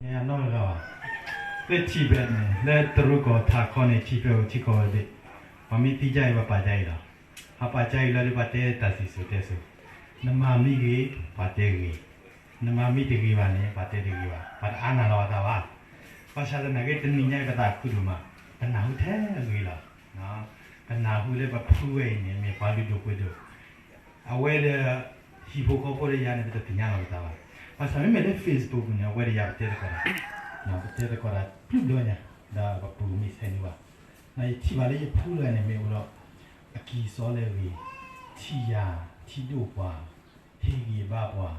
နီတဂၤဘၣ်. လၢထံၣ်ဖဲန့ၣ် လၢတရူးကီၢ်ထးခီန့ၣ် ထံၣ်ဖဲအိၣ်ထံကီၢ်ဝဲဘ့ၣ်, ပှၤမ့ၢ်သံကါအံၤ ပှၤပာ်ကါအံၤလီၤ. ပှၤပာ်ကါအံၤလီၤဒီး ပှၤတဲတၢ်စံၣ်စိၤတဲစိၤ, နမၤမ့ၢ်ဂ့ၤ ပှၤတဲဂ့ၤ, နမၤမ့ၢ်တဂ့ၤဘၣ်န့ၣ် ပှၤတဲတဂ့ၤဘၣ်, ပှၤတအါနၢ်လီၤအသးဘၣ်. ဘၣ်ဆၣ်သနာ်က့ တနံၤညါအံၤ ပသးခုဒိၣ်မး, ပနၢ်ဟူထဲအဂ့ၤလီၤ. ပနၢ်ဟူလၢပဖုဝဲအံၤန့ၣ် မ့ၢ်ပှၤလုၢ်ဒိၣ်ပှ့ၤဒိၣ် အဝဲဒီး ဟံၣ်ဖိဃီဖိဒီးယၤန့ၣ် ပတသ့ၣ်ညါလီၤပသးဘၣ်. ဘၣ်ဆၣ်မ့မ့ၢ်လၢ Facebook ပူၤန့ၣ် အဝဲဒီးယၤပတဲသကိးတၢ်, ပတဲသကိးတၢ်ဘျုးဘျီညါ, ဒီးပပူၤမ့ၢ်ဆဲးန့ၣ်ဘၣ်. ယထံၣ်ဘၣ်လၢယဖုတဂၤန့ၣ် မ့ၢ်အိၣ်ဒီး အကံၢ်စီလၢအဂ့ၤ, ထံၣ်ယၤ, ထံၣ်ဒိၣ်ပှၤ, ဟ့ၣ်ဂံၢ်ဘါပှၤ,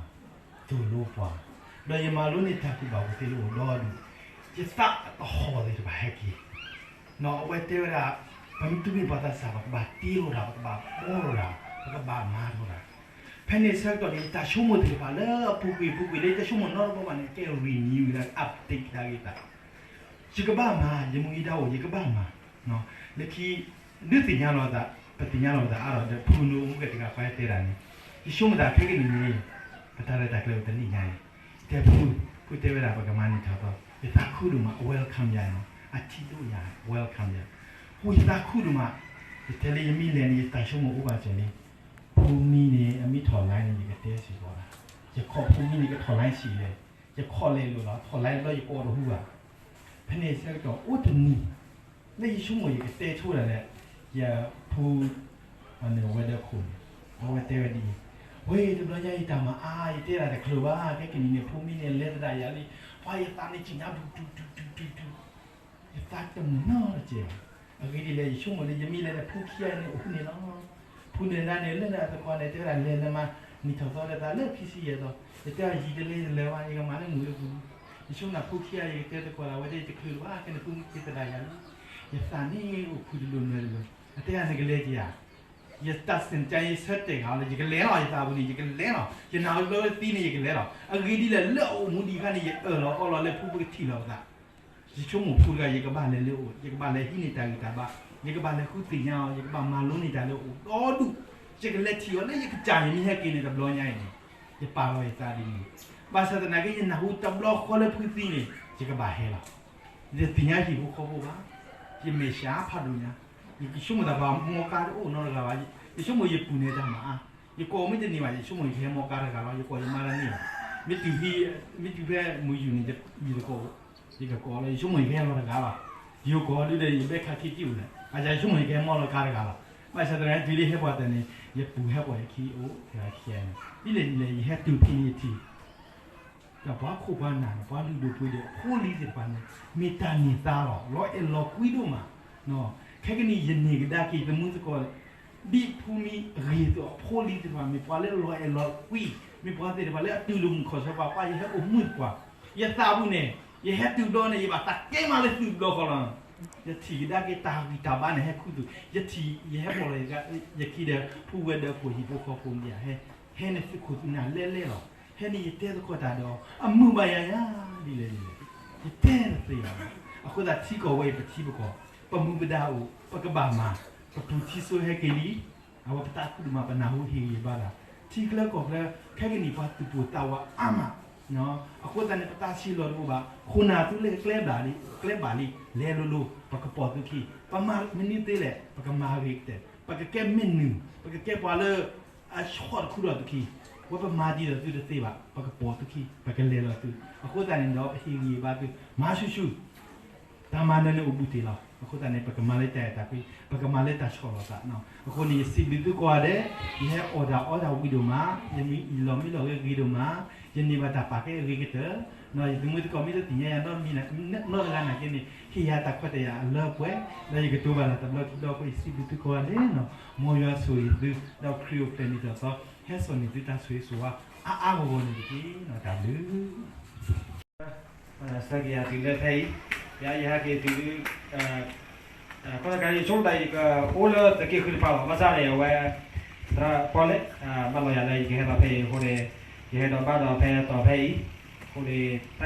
သိၣ်လိပှၤ, ဒီးယမၤလိန့ၢ်တၢ်ကူၣ်ဘၣ်ကူၣ်သ့လၢအအိၣ်ဒီဒူၣ်, ယသးအဟီၣ်သ့ၣ်တဖၣ်ဟဲက့ၤ အဝဲတဲဝဲဒၣ်, ပမ့ၢ်တုၤမ့ၢ်ပှၤသးစၢ် ပကဘၣ်တ့လိာ်တၢ်, ပကဘၣ်ဘှီလိာ်တၢ်, ပကဘၣ်မၤလိာ်တၢ်. ဖဲန့ၣ်ဆၢကတီၢ်န့ၣ် ယတၢ်ဆိကမိၣ်သ့ၣ်တဖၣ်လၢအပူၤကွံာ်ပူၤကွံာ်လၢယတဆိကမိၣ်နီတဘျီဘၣ်န့ၣ် ကဲ renew ဒၣ် update ဒၣ်ဂ့ၤသး ယကဘၣ်မၤ, ယမူယဒါအိၣ် ယကဘၣ်မၤ. လၢခံ ဒုးသ့ၣ်ညါလီၤသး, ပသ့ၣ်ညါလီၤပသးအါထီၣ်ဒီး ဖုနူအမူကဲတဂၤ ပှၤဟဲတဲတၢ်န့ၣ်, ယဆိကမိၣ်သးခဲကနံၣ်န့ၣ် ပတၢ်ရဲၣ်တၢ်ကျဲၤအိၣ်တနံၣ်ညါအံၤ, တဲဖု, ဖုတဲဝဲဒၣ် ပကမၤန့ၢ်ထီၣ်သီ, ယသးခုဒိၣ်မး welcome ယၤန့ၣ်, အထံၣ်ဒိၣ်ယၤ welcome ယၤ. ဟူယသးခုဒိၣ်မး, ယတဲလၢယမ့ၢ်လဲၤန့ၣ် ယတၢ်ဆိကမိၣ်အိၣ်ဘၣ်စၢၤန့ၣ်, ဖိမံန့ၣ် အမ့ၢ်ထီၣ် line န့ၣ် ယကတဲစ့ၢ်ကီးဒၣ်, ယခီၣ်ဖိမံန့ၣ် ကထီၣ် line စံးလဲၣ်, ယခီၣ်လဲၣ်လိာ်လီၤ, ထီၣ် line တဘျီယကိးတဟူဘၣ်. ဖဲန့ၣ်ဆၢကတီၢ်အိၣ်တနံၤ လၢယဆိကမိၣ်ယကတဲဆိဒၣ်လဲာ်, ယဖု အဝဲဒၣ်ခိၣ်န့ၣ်, အဝဲတဲဝဲဒ်အံၤ, ဝဲတဘျီညါအံၤတၢ်မၤအါ ယတဲဒၣ်တချုးဘၣ်, ခဲကနံၣ်န့ၣ် ဖိမံန့ၣ် လဲၤသဒၣ်ယၤလံ, ပှၤယသးန့ၣ်စံၣ်ညါ တူတူတူတူတူတူ ယသးတမုာ်နီတစဲးဘၣ်. အဂ့ၢ်ဒ်လဲၣ် ယဆိကမိၣ်လၢယမ့ၢ်လဲၤဒီး ဖုခံဂၤန့ၣ်အိၣ်န့ၣ်လီၤ. ဖုန့ၣ်ဒၣ်န့ၣ် လၢအသကိးန့ၣ် တဲဝဲဒၣ်လဲၤလၢမၤ နံၣ်ထီၣ်သီဒီးသးလၢခံဆံယဲၢ်သီ, ယတဲအီၤ ယံာ်တလဲယလဲၤဘၣ် ယကမၤလၢမုၢ်လၢပူၤ, ယဆိကမိၣ်ဖုခံဂၤ ယကတဲသကိးလၢအဝဲတဲ ယတချုးဘၣ် ခဲန့ၣ် ဖုမံက့ၤသဒၣ်ယၤလံ. ယသးန့ၣ်အိၣ်ဖုတလိၤနွဲတလိၤ, အတဲယၤနကလဲၤက့ၤဧါ. ယတၢ်စံၣ်တၢ်ယဆၢတဲာ်ဂၤလၢ ယကလဲၤလီၤ ယသးပူၤန့ၣ် ယကလဲၤလီၤ, ယနၢ်ဟူလၢသံန့ၣ် ယကလဲၤလီၤ. အဂ့ၢ်ဒ်လဲၣ် လၢအအိၣ်မူဒံးအခါန့ၣ် ယအၢၣ်လီၤအီလီၤလၢဖုပကထံၣ်လီၤပသး ယဆိကမိၣ်ဖုတဂၤ ယကဘၣ်လဲၤလၢအအိၣ်, ယကဘၣ်လဲၤဟံးန့ၢ်တၢ်ဂံၢ်တၢ်ဘါ, ယကဘၣ်လဲၤဃုသ့ၣ်ညါအီၤ, ယကဘၣ်မၤလိန့ၢ်တၢ်လၢအအိၣ်ဒီဒူၣ်, ယကလဲၤထံၣ်အီၤလၢယကစၢ်န့ၣ် မ့ၢ်ဟဲက့ၤန့ၣ်တဘျီညါအံၤန့ၣ်, ယပာ်လီၤယသးဒ်န့ၣ်. ဘၣ်ဆၣ်သနာ်က့ ယနၢ်ဟူတဘျီဃီလၢဖုသံန့ၣ် ယကဘၣ်ဟဲလီၤ. ယတသ့ၣ်ညါဟံၣ်ဖိဃီဖိဘၣ်, ယမဲာ်ဆှးဖးဒိၣ်ညါ, ယကဆိကမိၣ်သးပှၤမီကါတအိၣ်နီတဂၤဘၣ်, ယဆိကမိၣ်ယပုၢ်န့ၣ်တၢ်မၤအါ, ယကိးမ့ၢ်တန့ၢ်ဘၣ် ယဆိကမိၣ်ယကဟဲမီကါတဂၤလီၤ, ယကိးယမါတန့ၢ်ဘၣ်, မ့ၢ်တုၤဖဲ မ့ၢ်တုၤဖဲမုၢ်ယူၢ်န့ၣ် ယတကိး ယကကိးလီၤ, ယဆိကမိၣ်ယကဟဲလီၤတဂၤလီၤ. ယိၤကီၢ်ဒုဒီး ယဘဲခးခံတံၢ်အိၣ်လဲၣ်, ဘၣ်ဆၣ်ယဆိကမိၣ်ယကဟဲမီလီၤကါတဂၤလီၤ. ဘၣ်ဆၣ်သနာ်က့ တုၤလၢယဟဲပှၤတၢ်န့ၣ် ယပူၤဟဲပှၤယခံအိၣ် ယခံဂၤန့ၣ်, ဒ်လဲၣ်ဒ်လဲၣ် ယဟဲတုၤဖဲန့ၣ်ယထံၣ် ဒီးပှၤခိၣ်ပှၤနၢ်န့ၣ် ပှၤလုၢ်ဒိၣ်ပှ့ၤဒိၣ်အဖိလံၤသ့ၣ်တဖၣ်န့ၣ် မ့ၢ်တၢ်န့ၢ်သါလီၤ, လီၤအဲၣ်လီၤကွံဒိၣ်မး. ခဲကနံၣ်ယန့ၢ်ကဒါက့ၤယသမုသကိး ဒ်ဖုမံအဂ့ၤအသိး အဖိလံၤသ့ၣ်တဖၣ် မ့ၢ်ပှၤလၢလီၤအဲၣ်လီၤကွံ, မ့ၢ်ပှၤသ့ၣ်တဖၣ်လၢအတူၢ်လိာ်မုၢ်ခီၣ်ဆၢပှၤ, ပှၤယဟဲအိၣ်မုာ်ပှၤ, ယသးပူၤန့ၣ် ယဟဲတုၤဘျီန့ၣ် ယဘၣ်သးကဲမးလၢသုးဘျီဃီလီၤ. ယထံၣ်ကဒါက့ၤတၢ်ဂံၢ်တၢ်ဘါန့ၣ် ဟဲခူသူၣ်, ယထံၣ် ယဟဲပိာ်လီၤ ယခံဒီး ဖုဝဲဒီးခိၣ်ဟံၣ်ဖိဃီဖိမ့ၢ်ဧါ, ဟဲ ဟဲန့ၣ်သုးခိၣ်သုးနၢ်လဲလဲလီၤ. ဟဲန့ၣ်ယတဲသကိးတၢ်ဒီး အမုာ်ဘၣ်ယၤယၤ ဒ်လဲၣ်ဒ်လဲၣ် ယတဲတသ့ဘၣ်. အဃိသတးထံကီၢ်ဝဲအံၤ ပထံပကီၢ် ပမူပဒါအိၣ် ပကဘၣ်မၤ, ပပူၤထံဆိဟဲက့ၤလံ. အဝဲပသးခုဒိၣ်မး ပနၢ်ဟူဟ့ၣ်ဂံၢ်ဘါတၢ်, ထံချၢကီၢ်ချၢ ခဲကနံၣ်ပှၤသူၣ်ပိၢ်သးဝးအါမး. အဃိသတးန့ၣ် ပတၢ်ဆံးလီၤတအိၣ်ဘၣ်, ခိၣ်နၢ်သုလၢကျဲဘၣ်လံ, ကျဲဘၣ်လံ, လဲၤလိၤလိၤ ပကပိာ်သုခံ, ပမၤမနုၤသ့လဲၣ် ပကမၤဂ့ၤကတၢၢ်, ပကကဲမ့ၢ်နုၢ်, ပကကဲပှၤလၢ အဆီၣ်တခူထီၣ်သုခံ, ဝဲပမၤဒ်သိးသုတသ့ဘၣ်, ပကပိာ်သုခံ, ပကလဲၤလီၤသု. အဃိသတးန့ၣ်ဒီး ပဟ့ၣ်ဂံၢ်ဘါသု, မၤဆူၣ်ဆူၣ်, တၢ်မၤနၢၤန့ၣ်အိၣ်ဘူးတ့ၢ်လီၤ. အဃိသတးန့ၣ် ပကမၤလၢတၢ်အဲၣ်တၢ်ကွံ, ပကမၤလၢတၢ်ဆီၣ်လီၤသး. အဃိန့ၣ် ယစံးဘျုးသုကိးဂၤဒဲး, ယဟဲအိၣ်တၢ်အီတၢ်ဝံၤဒိၣ်မး, ယမံလီၤမံလီၤဂ့ၤဂ့ၤဒိၣ်မး, ယန့ၢ်ဘၣ်တၢ်ပာ်ကဲအဂ့ၤကတၢၢ်, ယသမုသကိးမ့ၢ်တသ့ၣ်ညါယၤနီတမံၤ နီတဂၤနာ်က့န့ၣ် ဟ့ၣ်ယၤတၢ်ခွဲးတၢ်ယာ်အလၢအပှဲၤ, ဒီးယကတိၤဘၣ်တၢ်တဘျီခံဘျီအဃိ ယစံးဘျုးသုကိးဂၤဒဲးနီၤ, မ်ယွၤဆိၣ်ဂ့ၤသု, ဒီးခရံာ်အိၣ်ဖျဲၣ်နံၣ်ထီၣ်သီ ဟဲစိာ်န့ၢ်သုတၢ်ဆိၣ်ဂ့ၤဆိၣ်ဝါ အါအါဂီၢ်ဂီၢ်န့ၣ်တက့ၢ်နီၤ, တၢ်ဘျုး ဆၢက့ၤယၤတုၤလၢဖဲအံၤ, ယဟဲက့ၤတုၤလၢ ခီတခါ ယဆိကမိၣ်တၢ် ယကအိၣ်လၢသုးက့ဃုတဖၣ်လီၤ. ဘၣ်ဆၣ်န့ၣ် အဝဲ သရၣ်ပီၣ်လဲၣ် ဘၣ်လီၤယၤလၢ ယကဟဲလီၤဖဲအံၤအဃိန့ၣ်, ယဟဲဒီးဘၣ်ဒီးဖဲတီၤဖဲအံၤ, အဃိန့ၣ် တၢ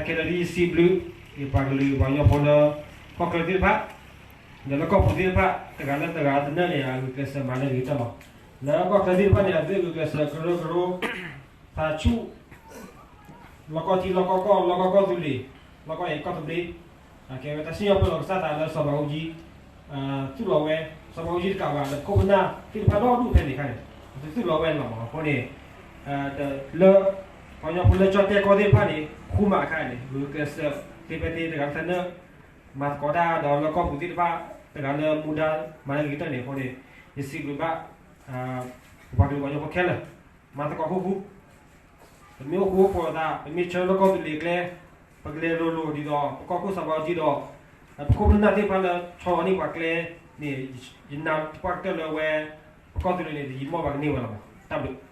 ်ခဲလၢာ်ဒ်ယစံးဘျုး ယပှၤကလုာ်ပှၤကညီဖိလၢ ကီၢ်ချၢသ့ၣ်တဖၣ်, ဒီးလၢကီၢ်ပူၤသ့ၣ်တဖၣ် တဂၤလၢတဂၤတနၢ်န့ၣ် အဂုာ်ကျဲးစၢးမၤလၢဂ့ၤကတၢၢ်လီၤ. လၢကီၢ်ချၢသ့ၣ်တဖၣ်န့ၣ် အသုဂုာ်ကျဲးစၢးကရၢကရိ သးဆူၣ် လီၢ်ကီၢ်ထံ လီၢ်ကီၢ်ကီၢ် လီၢ်ကီၢ်ကီၢ်သူလ့ၤ လီၢ်ကီၢ်အံၤကီၢ်သဘျ့ ကဲဝဲတၢ်စံၣ်ညီၣ်ပၢလီၤကစၢ်သးလၢစီၤဘးအူကၠံ သူၣ်လီၤဝဲ စီၤဘးအူကၠံတကးဘၣ် ဒီးပခိၣ်ပနၢ်သ့ၣ်တဖၣ်ဒီဒူၣ်ဖဲန့ၣ်အခါန့ၣ် သုသူၣ်လီၤဝဲလီၤမးအဃိန့ၣ် လၢ ပှၤကညီဖိလၢကၠီၣ်တဲၣ်ကီၢ်သ့ၣ်တဖၣ်န့ၣ် ဃူမးအခါန့ၣ် ဂုာ်ကျဲးစၢးသ့ဖဲသ့တဂၤလၢ်တဂၤ မၤသကိးတၢ်ဒီးလၢကီၢ်ပူၤသ့ၣ်တဖၣ် တဂၤလၢမူဒါမၤလၢဂ့ၤကတၢၢ်န့ၣ်အဃိန့ၣ် ယစံးဘျုးဘၣ် ပပှၤကလုာ်ပှၤကညီဖိခဲလၢာ် မၤသကိးဃူဃူ ပမ့ၢ်အိၣ်ဃူအိၣ်ဖိးလိာ်သး ပမ့ၢ်ဆၢလၢကီၢ်သူလ့ၤကျဲ ပကလဲၤလိၤလိၤဒ်သိး ပကီၢ်ခိၣ်စီၤဘးအူကၠံဒီး ပခိၣ်ပနၢ်သ့ၣ်တဖၣ်လၢဆီလီၤန့ၢ်ပှၤကျဲန့ၣ် ယနာ်သပှၢ်ကတၢၢ်လၢဝဲ ပကီၢ်သူလ့ၤန့ၣ် ယံာ်မီၢ်ဘၣ်ကန့ၢ်ဝဲလီၤမး တၢ်ဘျုး